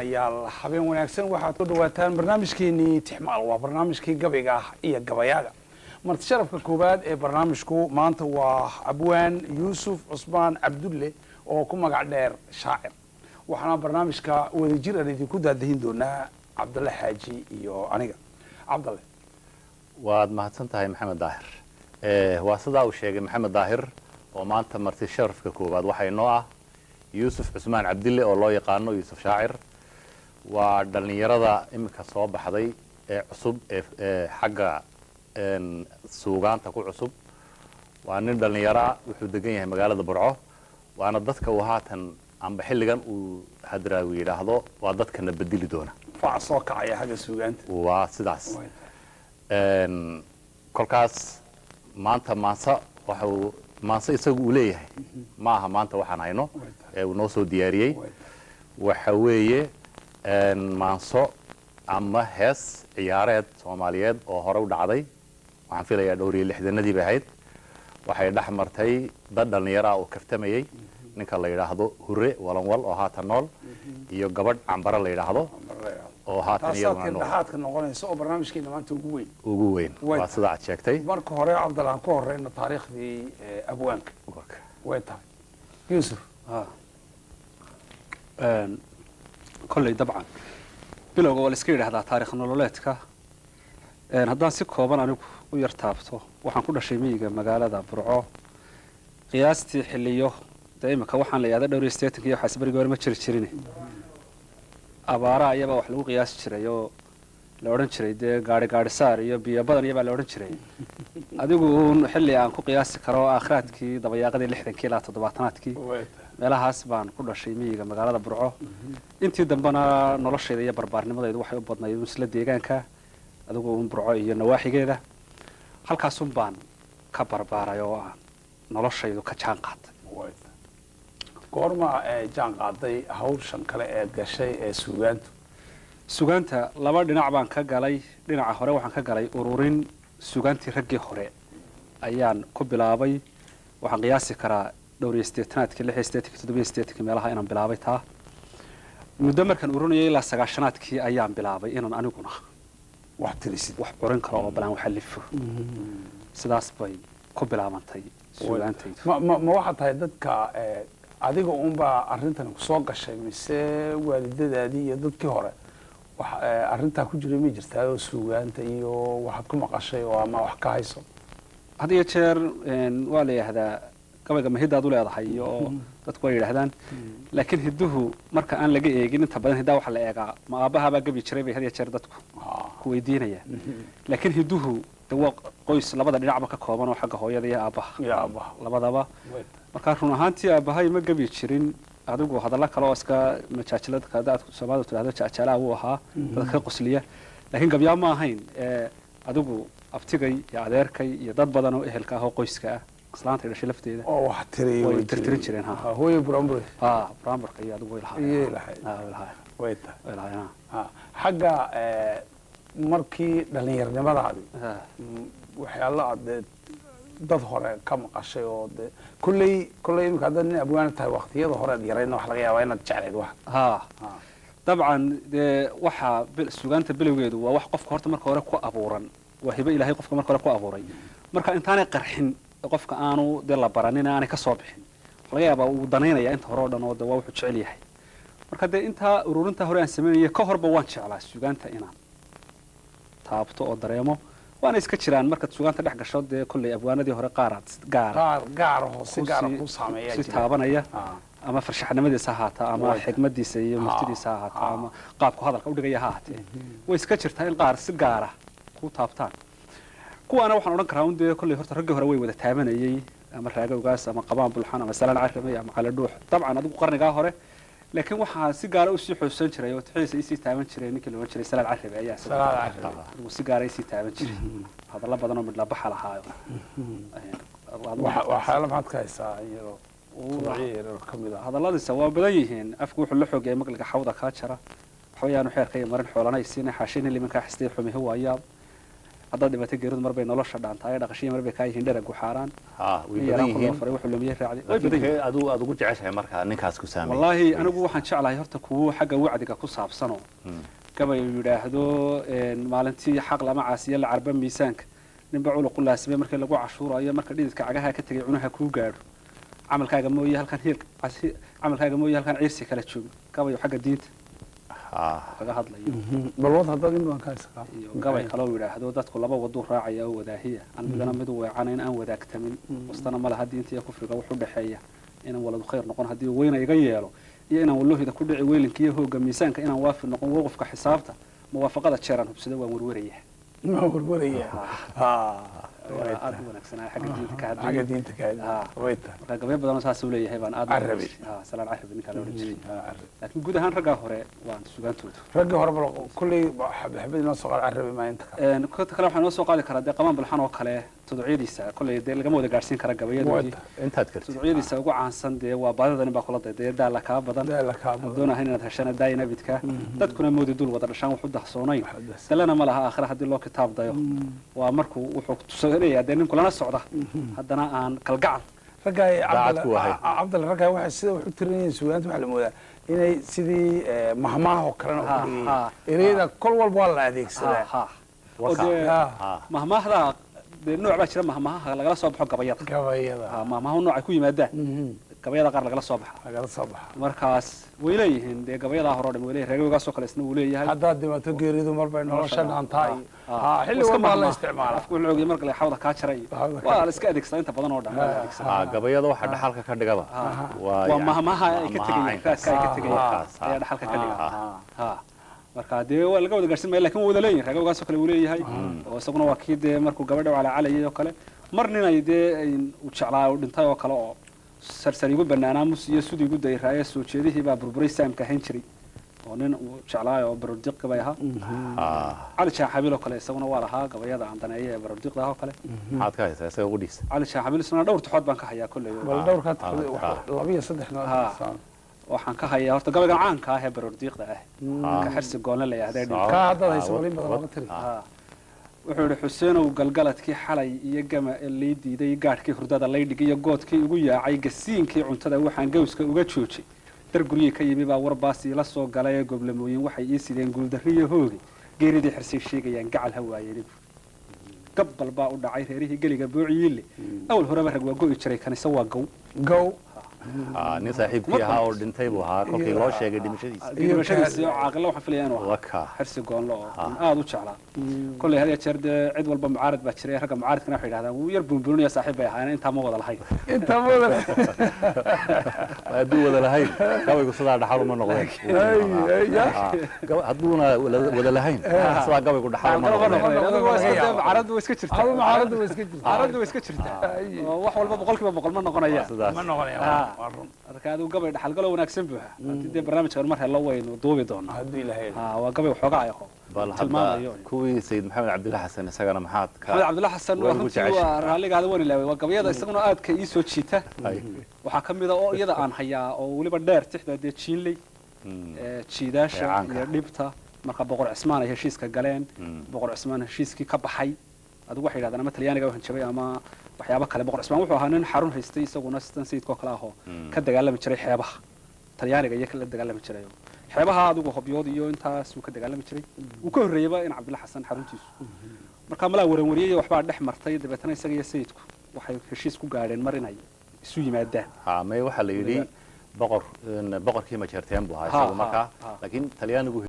Yaal habeen wanaagsan. Waxaad ku dhawaataan barnaamijkeenii Tixmaal, waa barnaamijkii gabayga ah iyo gabayaaga. Marti sharafka koowaad ee barnaamijku maanta waa abwaan Yuusuf Cusmaan Cabdulle oo ku magac dheer Shaacir. Waxaana barnaamijka wadajir aan idinku daadahin doonaa Cabdalle Xaaji iyo aniga Cabdalle. Waad mahadsan tahay, Maxamed Daahir. Waa sidaa uu sheegay Maxamed Daahir, oo maanta marti sharafka koowaad waxaa inoo ah Yuusuf Cusmaan Cabdille oo loo yaqaano Yuusuf Shaacir. Waa dhallinyarada iminka soo baxday ee cusub ee xagga suugaanta ku cusub. Waa nin dhallinyaraa, wuxuu degan yahay magaalada Burco, waana dadka uu haatan amba xilligan uu Hadraawi yidhaahdo waa dadkana bedeli doona, fac soo kacaya xagga suugaanta. Waa sidaas. Kolkaas maanta maanse waxa uu maanse isagu uu leeyahay ma aha. Maanta waxaan hayno ee uu noo soo diyaariyey waxa weeye maanso ama hees ciyaareed Soomaaliyeed oo hore u dhacday. Waxaan filayaa dhowr iyo lixdanadii bay ahayd. Waxay dhex martay dad dhallinyaro ah oo kaftamayey, ninka la yidhaahdo Hure Walanwal oo haatan nool iyo gabadh Cambare la yidhaahdo oo haatan taasaa iyaduna nool. Tirdhaxaadka noqonaysa oo barnaamijkeena maanta ugu weyn. Ugu weyn waa sida aad sheegtay. Marka hore, Cabdalle, aan ku horeyno taariikhdii abwaanka. Way tahay, Yuusuf. Kolley dabcan bilowga waa la iska yidhahdaa taarikh nololeedka. Haddaan si kooban anigu u yar taabto, waxaan ku dhashay miyiga magaalada Burco qiyaastii xiliyo dee imika waxaan la yidhahda dhowr iyo siddeetanka iyo waxaas. Berigii hore ma jiri jirin abaara ayabaa wax lagu qiyaasi jiray oo la odhan jiray dee gaari gaadhisaar iyo biyo badan iyabaa la odhan jiray. Adigu uun xilli aan ku qiyaasi karo aakhiraadkii dabayaaqadii 60kii ilaa 70aadkii meelahaas baan ku dhashay miyiga magaalada Burco. Intii dambena noloshayda iyo barbaarnimadaydu waxay u badnayd un isla deegaanka, adigu uun Burco iyo nawaaxigeeda. Halkaasun baan ka barbaaray oo aan noloshaydu ka jaan qaatay. Goorma jaan qaaday hawshan kale ee gashay ee suugaantu? Sugaanta laba dhinac baan ka galay. Dhinaca hore waxaan ka galay ururin sugaantii raggii hore ayaan ku bilaabay. Waxaan qiyaasi karaa dhowr iyo siddeetanaadkii, 86kii, 87kii meelaha inaan bilaabay taa. Muddo markaan ururinayay ilaa 90aadkii ayaan bilaabay inaan aniguna wax tirisid, wax curin karo oo balaan wax alifo. Sidaas bay ku bilaabantay sugaantaydu. Ma waxaad tahay dadka adiga unbaa arrintan kusoo gashay, mise waalidadaadii iyo dadkii hore wax arrintaa ku jiray ma jirtaa oo suugaanta iyo waxaad ku maqashay oo ama wax ka hayso? Had iyo jeer waa la yidhaahdaa gabayga ma hiddaad u leedahay iyo dadku way yidhahdaan, laakiin hidduhu marka aan laga eegin inta badan hiddaha waxaa la eegaa ma aabbahabaa gabi jiray bay had iyo jeer dadku ku weydiinayaan. Laakiin hidduhu de waa qoys labada dhinacba ka kooban oo xagga hooyada iyo aabbaha iyo aabbaha labadaba. Markaa run ahaantii aabbahay ma gabi jirin. Adigu hadallo kale oo iska majaajilad aad Soomaalidu tidhahdo jacjaalaa wuu ahaa, dadka ka qosliya, laakiin gabyaa ma ahayn. Adigu abtigay iyo adeerkay iyo dad badan oo ehelka ah oo qoyska ah, islaanta dhashay lafteeda oo wax tiriy way tirtirin jireen, ha. Hooyo buranbur. Ha, buraanburka iyo adigu way lahaayeen. Iyay lahayd. Ha, way lahaayeen. Way tahay. Way lahaayeen, ha. Xagga markii dhallinyarnimadaadi waxyaalo aad dee dad hore ka maqashay oo de kolley imika haddaad nin abwaana tahay, waqtiyada hore aad yaraydna wax laga yaabaa inaad jeclayd wax. Ha, dabcan dee waxaa sugaanta bilowgeedu waa wax qofka horta marka hore ku abuuran, waa hibo Ilaahay qofka marka hore ku abuuray. Marka intaanay qarxin qofka aanu dee la baranin, aanay ka soo bixin, waxa laga yaabaa uu danaynaya inta hore oo dhan oo de waa wuxuu jecel yahay. Marka dee intaa ururinta hore aan samaynayay ka horba waan jeclaa sugaanta inaan taabto oo dareemo. Waana iska jiraan markaad sugaanta dhex gasho dee kolley abwaanadii hore qaaraad si gaara qaar gaarahoo si gaara ku saameeyaa si jira taabanaya, ama farshaxnimadiisa ha ahaata ama xigmadiisa iyo murtidiisa ha ahaata ama qaabku hadalka udhigaya ha ahaatee, way iska jirtaa in qaar si gaara ku taabtaan. Kuwaana waxaan odhan karaa un dee kolley horta raggii hore way wada taabanayey, ama Raagowgaas ama Qabaan Bulxan ama Salaan Carramey ama Cali Dhuux, dabcan adigu qarnigaa hore. Laakiin waxaa si gaara usii xusuusan jiray oo tixiisa isii taaban jiray ninkii la odhan jiray Salaad Carrabe ayaa Salaad Carrabe. Adigu si gaara isii taaban jiray, hadallo badan oo midlabaxa lahaayo. Waxyaalo maxaad ka haysaa iyadoo tuducyo yaryar ka mid ah? Hadalladiisa waa badan yihiin. Afku wuxuu la xoogayay maqliga xawda kaa jara, waxaweyaanu xeerka iyo marin xoolanaysiina xaashini limankaa xistay xumihi waayaab. Haddaad dhibatay geeridu mar bay nolosha dhaantaay, dhaqashii mar bay kaa yihiin dheragu xaaraan. Way badan yihiin. Faray wuxuu lumiyey raacday, way badan yihiin. Adigu aad ugu jeceshahay marka ninkaas ku saameeyay? Wallaahi anigu waxaan jeclahay horta kuwo xagga wacdiga ku saabsanoo gabay uu yidhaahdo maalintii xaq lama caasiyo la carba miisaanka, ninba culuqu laasimay markii lagu cashuurayo, marka dhididka cagaha ka tegay cunaha kuu gaadho, camalkaaga mooye halkan hiil, camalkaaga mooye halkan ciirsi kala joogo. Gabayo xagga diinta kaga hadlayo. Balwad haddaad in badan ka haysataa. Iyo gabay kaloo yidhaahdo dadku laba waduu raacaya oo wadaahiya, aan midana mid weecanayn, aan wadaagtamin wastana ma laha diinta iyo kufriga wuxu dhexeeya, inaan waladu khayr noqon haddii weyna iga yeelo, iyo inaan wallohida ku dhici weylinkiiyo hooga miisaanka, inaan waafi noqon waqofka xisaabta, muwaafaqada jeeraan hubsada waan werweraya. Waan werweraya. Aad u wanaagsanaa xagga diinta ka hadlaya. Xagga diinta ka hadlaya way tahay. Marka gabay badan oo saas uu leeyahay baan aad Carabi. Salaan Carabi ninka la odhan jiray. Laakiin guud ahaan raggaa hore waan sugaantoodu. Ragga hore bal kulley xabad inoo soo qaad Carabi maa inta kale. Kota kale waxaa noo soo qaadi karaa dee Qamaan Bulxan oo kale tuducyadiisa, kolley dee lagama wada gaadhsiin kara gabayadoodii. Intaad kartid. Tuducyadiisa ugu caansan dee waa baadida nin baa kula dayday daala kaa badan, daala kaa badan, doonahayn inaad heshana daayin abidka, dadkuna moodi dul wada dhashaan wuxu dahsoonayn, dalena ma laha aakhira haddii loo kitaab dayo. Waa markuu wuxuu tusanayaa dee nin kulana socda haddana aan kalgacal raggaa Cabdalla, raggaa waxay sida wax u tirinayeen sugaanta waxaa la moodaa inay sidii mahmaah oo kalena u dhigayeen ereyada, kol walba waa la adeegsadaa. Oo dee mahmaahda dee nooc baa jira mahmaaha lagala soo baxo gabayada. Gabayada mahmaahu nooc ay ku yimaadaan gabayada qaar lagala soo baxa. Lagala soo baxa. Markaas way leeyihiin dee gabayadaa hore o dhan way leeyihin, reegogaasoo kale isna wuu leeyahay. Haddaad dhimato geeridu mar bay nolosha dhaantaa iyo xilli walba la isticmaala. Afku wuxuu ogyahay marka xawda kaa jara iyo waa la iska adeegsadaa inta badan oo dhan waa la adeegsadaa. Gabayada waxa dhaxalka ka dhigaba waa mahmaha ay ka tegayeen, raaska ay ka tegayeen ayaa dhaxalka ka dhiga. Marka dee waa laga wada gaarsiin maya, lakin waa wada leeyihin, reegogaasoo kale wuu leeyahay. Oo isaguna waa kii dee markuu gabadha calaacalayay oo kale, mar ninay dee uu jeclaa uu dhintay oo kale, oo sarsar igu banaanaa mus iyo sud igu dayraaye, soo jeedihii baa burburay saamka ahayn jiray, oo nin uu jeclaay oo barordiiq gabay ahaa. Cali Jaaxabiil oo kale isaguna waa lahaa gabayada aan daneeya ee barordiiqda ah oo kale. Maxaad ka haysaa isaga qudhiisa? Cali Jaaxabiil isna dhowr tixood baan ka hayaa kolley. Bal dhowrkaa tixood, laba iyo saddexna. Waxaan ka hayaa horta gabaygan caanka ah ee barordiiqda ah, ka Xirsi Goolne la yidhahda dhintay. Kaa haddaad hayso walin badan ooga tiri. Wuxuu yidhi Xuseenow galgaladkii xalay iyo gama lay diiday, gaadhkii hurdada lay dhigay iyo goodkii igu yaacay, gasiinkii cuntada waxaan gawska uga joojay, dar guryii ka yimi baa warbaas iila soo galay ee goblamooyin waxay ii sideen guuldarriyo hoogi, geeridii Xirsay sheegayaan gacal ha waayeen, gabbal baa u dhacay reerihii geliga boociyiile, awal horeba rag waa go'i jiray kanise waa gow gow. Nin saaxiibkii ahaa oo dhintay buu ahaa kolkii loo sheegay dhimashadiisa. Dhimashadiisa oo caaqilo waxaan filaya inuu ahaa Xirsi Goonlo oo aada u jeclaa. Kolley had iyo jeer dee cid walba mucaarad baa jiray, ragga mucaaradkana waxay yidhahdaan wuu yar buunbuunaya, saaxiib bay ahaayeen, intaa ma wada lahayn. Intaa ma wada lahayn. Hadduu wada lahayn gabaygu sidaa dhaxal uma noqdeen, hadduuna wada lahayn sidaa gabaygu dhaxal uma noqdeen. Mucaaraddu way iska jirtaa, mucaaraddu way iska jirtaa, mucaaraddu way iska jirtaa, oo wax walba 100% ma noqonaya. Ma noqonaya. Marka adigu gabay dhaxalgalo wanaagsan buuxa haddii dee barnaamijkan mar hello waynu duubi doonaa hadduu Ilaahay. Waa gabay waxoogaa ayaqo bal hadda kuwii Sayid Maxamed Cabdilla Xasan isagana maxaad ka? Maxamed Cabdilla Xasan waa runtii waa raalligaada waan ilaaway, waa gabayada isaguna aadka ii soo jiita. Waxaa ka mid a oo iyada aan hayaa oo weliba dheer tixda dee Jiinley jiidaasha iyo dhibta, marka Boqor Cismaan ay heshiiska galeen, Boqor Cismaan heshiiskii ka baxay, adigu waxay yidhahdaan ama Talyaaniga u hanjabay ama waxyaabo kale. Boqor Cismaan wuxuu ahaa nin xarun haystay isaguna sidan sayidkoo kale ahoo ka dagaalami jiray xeebaha Talyaaniga iyo la dagaalami jiray xeebaha adigu Hobyood iyo intaas uu ka dagaalami jiray. Uu ka horreeyeyba in Cabdilla Xasan xaruntiisu marka malaa waranwariyey, waxbaa dhex martay, dabeetana isaga iyo sayidku waxay heshiis ku gaadheen mar inay isu yimaadaan. May waxaa la yidhi boqor boqorkii Majeerteen buu ahaa isagu markaa, laakiin Talyaanigu